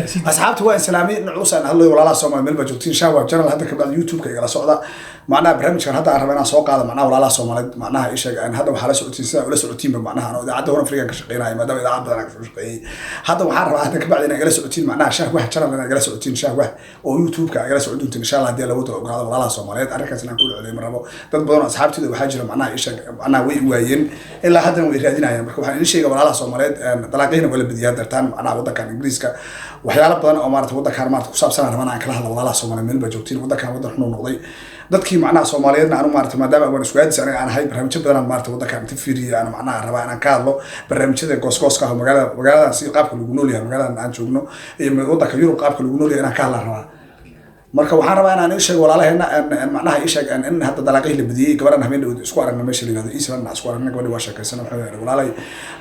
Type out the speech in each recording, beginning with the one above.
Asxaabta waa islaamay nucuusaan hadlayo. Walaalaha Soomaali meel baa joogtiin, Shahwa Channel hadda kabacdi YouTube-ka igala socda. Macnaha barnaamijkan hadda aan raba inaan soo qaado, macnaha walaalaha Soomaaliyeed, macnaha isheeg aan hadda waxaa la socotiin, sidaa ula socotiinba, macnaha anoo idaacadda Horn African ka shaqeynaya, maadaama idaacad badan aan kasoo shaqeeyey. Hadda waxaan rabaa hadda kabacdi inaa igala socotiin macnaha Shahwah Channel, inaa igala socotiin Shahwah oo YouTube-ka igala socon doontiin, insha Allah, haddii la wada ogolaado. Walaalaha Soomaaliyeed, arrinkaas inaan ku celceliyo ma rabo. Dad badan oo asxaabtooda waxaa jira, macnaha isheeg, macnaha way waayeen, ilaa haddana way raadinayaan. Marka waxaan idin sheega, walaalaha Soomaaliyeed, dalaaqyahina waa la badiyaa dartaan macnaha waddankan Ingiriiska. Waxyaalo badan oo maarata waddankan maarata ku saabsan aan rabana aan kala hadlo. Walaalaha Soomaaliyeed meel baa joogtiin, waddankan waddan xun uu noqday. Dadkii macnaha Soomaaliyeedna anu maarata maadaama waan isku aadis aniga aan ahay, barnaamijyo badan aan maarata waddankan inta fiiriyay aan macnaha rabaa inaan ka hadlo, barnaamijyada goosgooska ah oo magaalada, magaaladan si qaabka lagu nool yahay, magaaladan aan joogno iyo waddanka Yurub qaabka lagu nool yahay inaan ka hadlaan rabaa. Marka waxaan rabaa inaan ii sheego walaalaheena, macnaha ii sheeg in hadda dalaaqihii la badiyey. Gabadhan habeen dhawood isku aragna meesha la yihahdo Eastland isku aragna. Gabadhi waa sheekaysana. Waxay yidhi, "Walaalay,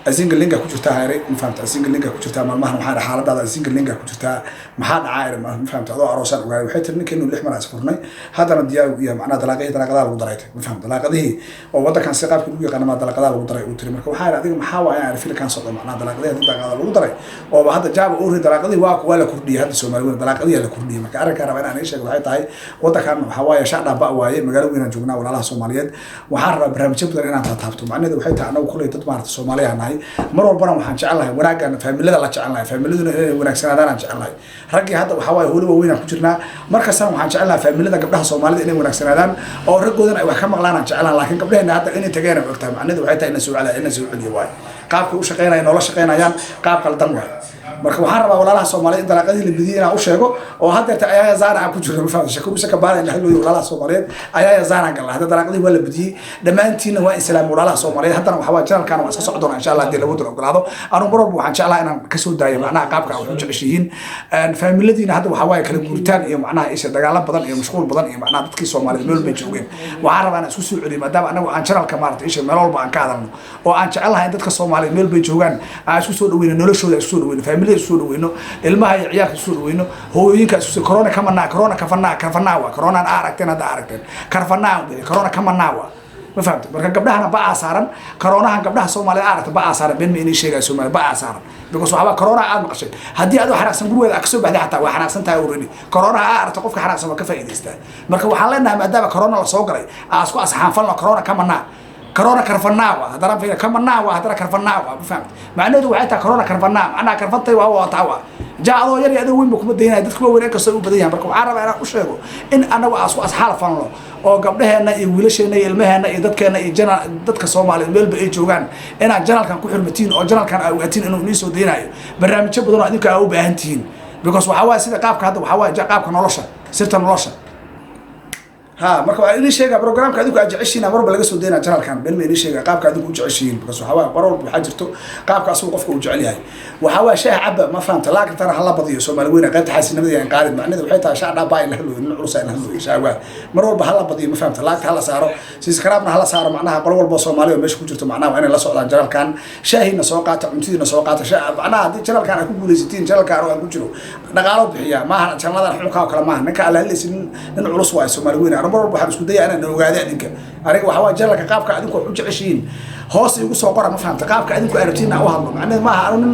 asinga linka ku jirtaa hayre, ma fahamta? Asinga linka ku jirtaa maalmahan." Waxaan idhi, "Xaaladaada asinga linka ku jirtaa, maxaa dhacaa?" Idhi, "Ma fahamta? Adoo aroosaan ogaayay." Waxay tiri, "Ninkeenu 6 mar is furnay, haddana diyaar u yahay." Macnaha dalaaqihii dalaaqadaha lagu daray, ma fahamta? Dalaaqadihii oo waddankan si qaabka lagu yaqaano ma dalaaqadaha lagu daray, uu tiri. Marka waxaa idhi, "Adiga maxaa waaya?" Aan filkan socdo, macnaha dalaaqadihii haddii dalaaqadaha lagu daray oo hadda jaaba uri, dalaaqadihii waa la kordhiyey. Hadda Soomaali weyn dalaaqadihii la kordhiyey. Marka arrinkaan rabaa inaan ii sheego waxay tahay, waddankan waxaa waaye shacdhaa ba waaye, magaalo weynaan joognaa. Walaalaha Soomaaliyeed, waxaan rabaa barnaamijyo badan inaan taataabto. Macnaheedu waxay tahay, annagu kuley dad maarata Soomaaliya nahay, mar walbana waxaan jecelnahay wanaaggan faamilada la jecelnahay, faamiladuna inay wanaagsanaadaan aan jecelnahay. Raggii hadda waxaa waaye howlo waaweyn aan ku jirnaa. Mar kastana waxaan jecelnahay faamilada gabdhaha Soomaalida inay wanaagsanaadaan oo raggoodana ay wax ka maqlaan aan jecelnahay. Laakiin gabdhaheena hadda inay tageen ay ogtahay. Macnaheedu waxay tahay in la soo celiyo waaye. Qaabkay u shaqeynayaan, noola shaqeynayaan qaab qaldan waaye. Marka waxaan rabaa walaalaha Soomaaliyeed in dalaaqadii la bidiyay inaan u sheego oo haddeerta ayaaya zaana aan ku jirno, ma fahamta? Shakurusa kabaara in la hadlayo. Walaalaha Soomaaliyeed, ayaaya zaana galna. Hadda dalaaqadii waa la bidiyey. Dhammaantiinna waa islaam, walaalaha Soomaaliyeed. Haddana waxaa waa channelkan waa iska socon doonaa, insha Allah, haddii lagu dul ogolaado. Anigu mar walba waxaan jeclaha inaan kasoo daayo macnaha qaabka wax u jeceshihiin faamiladiina. Hadda waxaa waaye kala guuritaan iyo macnaha isha dagaalo badan iyo mashquul badan iyo macnaha dadkii Soomaaliyeed meel bay joogeen. Waxaan rabaa inaan isku soo celiyo, maadaama anagu aan channelka maarata isha meel walba aan ka hadalno oo aan jecelahay in dadka Soomaaliyeed meel bay joogaan aan isku soo dhaweyno, noloshooda isku soo dhaweyno, faamilada isku soo dhaweyno, ilmaha iyo ciyaalka isku soo dhaweyno, hooyooyinka isku soo. Corona kamanaa, corona kafanaa, kafanaa waa corona aan aragteen, hadda aragteen karfanaa, corona kamanaa waa, ma fahamta? Marka gabdhahana ba'aa saaran coroonahan. Gabdhaha Soomaaliyeed aragta ba'aa saaran. Been ma inay sheegaya? Soomaaliya ba'aa saaran, because waxba corona aad maqashay. Haddii adoo xanaaqsan gurigeeda aad kasoo baxday, xataa waa xanaaqsan tahay already. Corona aa aragta, qofka xanaaqsan waa ka faa'iidaystaa. Marka waxaan leenahay, maadaama corona la soo galay, aa isku asxaanfalno. Corona kamanaa, corona karfanaa waa haddana fiir kamanaa waa haddana karfanaa waa, ma fahamta? Macnaheedu waxay tahay corona karfanaa, macnaha karfantay waa wataa waa jaa adoo yar iyo adoo weyn ba kuma daynaya. Dadka waa weyn inkastoo u badan yahay. Marka waxaan rabaa inaan u sheego in anagu aan isku asxaal falno oo gabdhaheenna iyo wiilasheenna iyo ilmaheenna iyo dadkeenna iyo jana dadka Soomaaliyeed meelba ay joogaan inaad channelkan ku xurmatiin oo channelkan aa ogaatiin inuu inii soo daynayo barnaamijyo badan oo adinka aa u baahan tihiin, because waxaa waaye sida qaabka hadda waxaa waaye qaabka nolosha, sirta nolosha ha. Marka waxaan idin sheegaa programka adinku aad jeceshihiin mar walba laga soo daynaa channelkan. Been ma idin sheegaa? Qaabka adinku u jeceshihiin, because waxaa waaye mar walba waxaa jirto qaabka asagu qofka uu jecel yahay. Waxaa waaye shaah caba, ma fahamta? Laagtana hala badiyo. Soomaali weyne, qaybta xaasinimada yaan qaadin. Macnaheedu waxay tahay shaah dhaabaa in la hadlooyo, nin culus in la hadlooyo. Shaah mar walba hala badiyo, ma fahamta? Laagta hala saaro, subscribe-na hala saaro. Macnaha qolo walba oo Soomaali oo meesha ku jirto macnaha waa inay la socdaan channelkan. Shaahiina soo qaata, cuntadiina soo qaata. Macnaha haddii channelkan aad ku guulaysatiin, channelkan oo aan ku jiro dhaqaalo bixiya maaha. Channeladan xunkaa oo kale maaha. Ninka alla hadlaysa nin culus waaye. Soomaali weyne, anu mar walba waxaan isku dayaa inaan ogaado adinka. Aniga waxaa waaye channelka qaabka adinku wax u jeceshihiin hoos igu soo qora, ma fahamta? Qaabka adinku aad rabtiin aan u hadlo. Macnaheedu maaha anu nin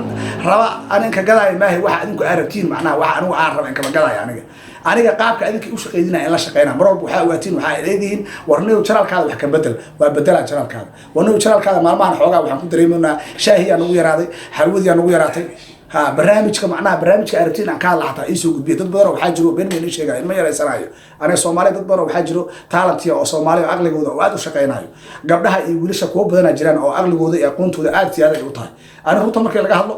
raba ani inka gadaayo maahi. Waxa adinku aad rabtiin, macnaha waxa anigu aan raba inkama gadaayo. Aniga qaabka adinka u shaqaydinaya in la shaqeynaa. Mar walba waxaa ogaatiin, waxaa leedihiin, "Warniyow, channelkaada wax ka bedel." Waa bedelaa channelkaada. "Warniyow, channelkaada maalmahan xoogaa waxaan ku dareemaynaa shaahiyaa nagu yaraaday, xalwadiyaa nagu yaraatay." Ha, barnaamijka macnaha barnaamijka aad rabtiin aan ka hadla xataa iisoo gudbiya. Dad badan oo waxaa jiro, been ma sheegaya, ma yaraysanayo aniga. Soomaaliya dad badan oo waxaa jiro talentiya oo Soomaaliya oo aqligooda oo aad u shaqeynayo. Gabdhaha iyo wiilasha kuwo badanaa jiraan oo aqligooda iyo aqoontooda aad siyaada ay u tahay. Aniga runta markii laga hadlo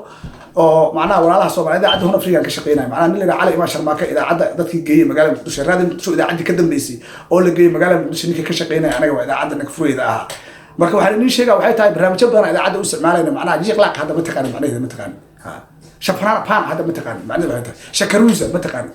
oo macnaha walaalaha Soomaaliya, idaacadda Horn African ka shaqeynaya, macnaha nin la yidhaha Cali Imaan Sharmaake, idaacadda dadkii geeyey magaalada Muqdisho, Raadiyo Muqdisho, idaacaddii ka dambeysay oo la geeyey magaalada Muqdisho ninkii ka shaqeynaya anaga waa idaacadda ninka fureyda ahaa. Marka waxaan idiin sheegaa waxay tahay, barnaamijyo badan idaacadda u isticmaalayna. Macnaha jiiqlaaq hadda ma taqaanin macnaheeda, ma taqaanin? Ha, shafraan pan hadda ma taqaanin macnaheedu waxay tahay? Shakaruusa ma taqaanin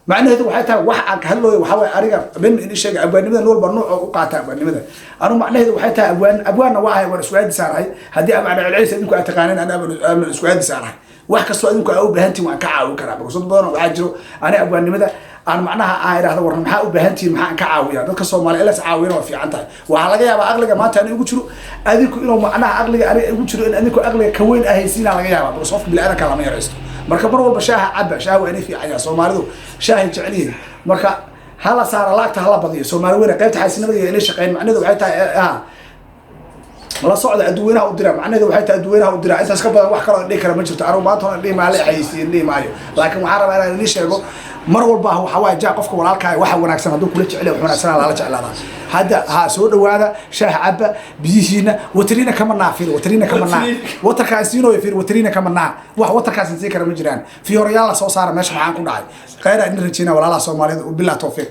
macnaheedu waxay tahay? Wax aan ka hadlooyo waxaa waaye, aniga ben idin sheega, abwaannimada nin walba nuuc oo u qaata. Abwaannimada anu macnaheedu waxay tahay abwaan, abwaanna waa ahay, waan isku aadisaanahay. Haddii abwaan celcelis idinku aad taqaanin, ana abwaan isku aadisaanahay. Wax kastoo adinku aa u baahantihin waan ka caawin karaa, because dad badan waxaa jiro ani abwaannimada aan macnaha aan idhahdo, "War, maxaa u baahan tihiin? Maxaan ka caawiyaa?" Dadka Soomaaliya ilas caawiyana waa fiican tahay. Waxaa laga yaabaa aqliga maanta ani igu jiro adinku inuu macnaha aqliga aniga igu jiro in adinku aqliga ka weyn ahaysiinaa laga yaabaa, because qofka biniaadanka lama yaraysto. Marka mar walba shaaha caba, shaaha waa inay fiican yahay. Soomaalidu shaahay jecel yihiin. Marka hala saara laagta, hala badiyo. Soomaali weyne, qaybta xaasinimada iyo inay shaqeyn, macnaheedu waxay tahay la socda, adduweynaha u dira. Macnaheedu waxay tahay adduweynaha u dira. Intaas ka badan wax kaloo dhihi kara ma jirto. Anigu maanta hore dhihi maayo, la xayeysiin dhihi maayo, laakiin waxaan rabaa inaan idin sheego mar walba waxa waaye jaa qofka walaalkaa waxa wanaagsan hadduu kula jecel yahay, wax wanaagsan lala jeclaadaa. Hadda ha soo dhawaada, shaah caba, biyihiina watarina kama naa, fir watarina kama naa, watarkaan siinoyo fir watarina kama naa. Wax watarkaas siin kara ma jiraan. Fiyorayaal la soo saara meesha. Maxaan ku dhacay? Khayr aan idin rajeynaa, walaalaha Soomaaliyeed. Billah tawfiiq.